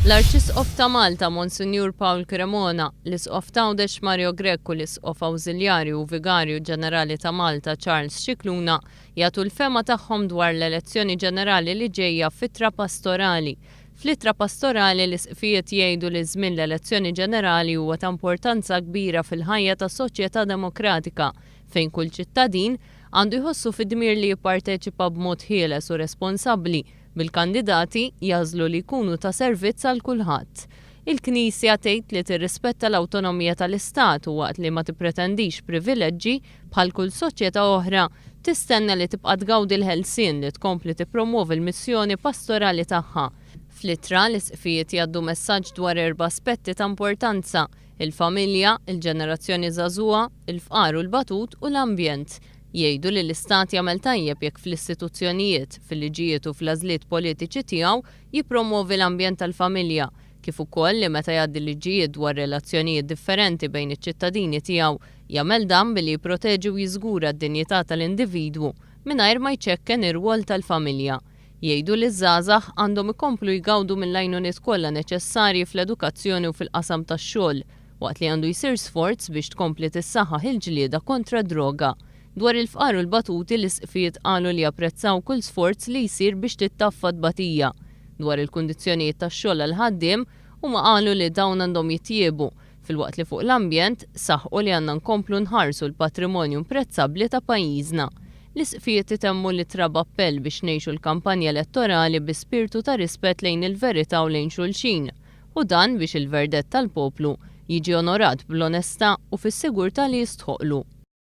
L-Arċisqof ta' Malta, Monsinjur Paul Cremona, l-Isqof t'Għawdex Mario Grech u l-Isqof Awżiljarju u Vigarju Ġenerali ta' Malta Charles Scicluna jagħtu l-fehma tagħhom dwar l-elezzjoni ġenerali li ġejja f'ittra pastorali. Fl-ittra pastorali l-Isqfijiet jgħidu li żmien l-elezzjoni ġenerali huwa ta' importanza kbira fil-ħajja ta' soċjetà demokratika fejn kull ċittadin għandu jħossu fid-dmir li jipparteċipa b'mod ħieles u responsabbli bil-kandidati jagħżlu li jkunu ta' servizz għal kulħadd. Il-Knisja tgħid li tirrispetta l-awtonomija tal-Istat u waqt li ma tippretendix privileġġi, bħal kull soċjetà oħra, tistenna li tibqa' tgawdi l-ħelsien li tkompli tippromwovi l-missjoni pastorali tagħha. Fl-ittra, l-Isqfijiet jgħaddu messaġġ dwar erba' aspetti ta' importanza, il-familja, il-ġenerazzjoni żagħżugħa, il-fqar u l-batut u l-ambjent. Jgħidu li l-Istat jagħmel tajjeb jekk fl-istituzzjonijiet, fil-liġijiet u fl-għażliet politiċi tiegħu jippromwovi l-ambjent tal-familja, kif ukoll li meta jgħaddi liġijiet dwar relazzjonijiet differenti bejn iċ-ċittadini tiegħu, jagħmel dan billi jipproteġi u jiżgura d-dinjità tal-individwu mingħajr ma jċekken ir-rwol tal-familja. Jgħidu li ż-żgħażagħ għandhom ikomplu jgawdu mill-għajnuniet kollha neċessarji fl-edukazzjoni u fil-qasam tax-xogħol, waqt li għandu jsir sforz biex tkompli tissaħħaħ il-ġlieda kontra d-droga. Dwar il-fqar u l-batuti l-Isqfijiet qalu li japprezzaw kull sforz li jsir biex tittaffa t-tbatija. Dwar il-kundizzjonijiet tax-xogħol għall-ħaddiem, huma qalu li dawn għandhom jitjiebu, filwaqt li fuq l-ambjent, saħqu li għandna nkomplu nħarsu l-patrimonju imprezzabbli ta' pajjiżna. L-Isqfijiet itemmu l-ittra b'appell biex ngħixu l-kampanja elettorali bi spirtu ta' rispett lejn il-verità u lejn xulxin. U dan biex il-verdett tal-poplu jiġi onorat bl-onestà u fis-sigurtà li jistħoqqlu.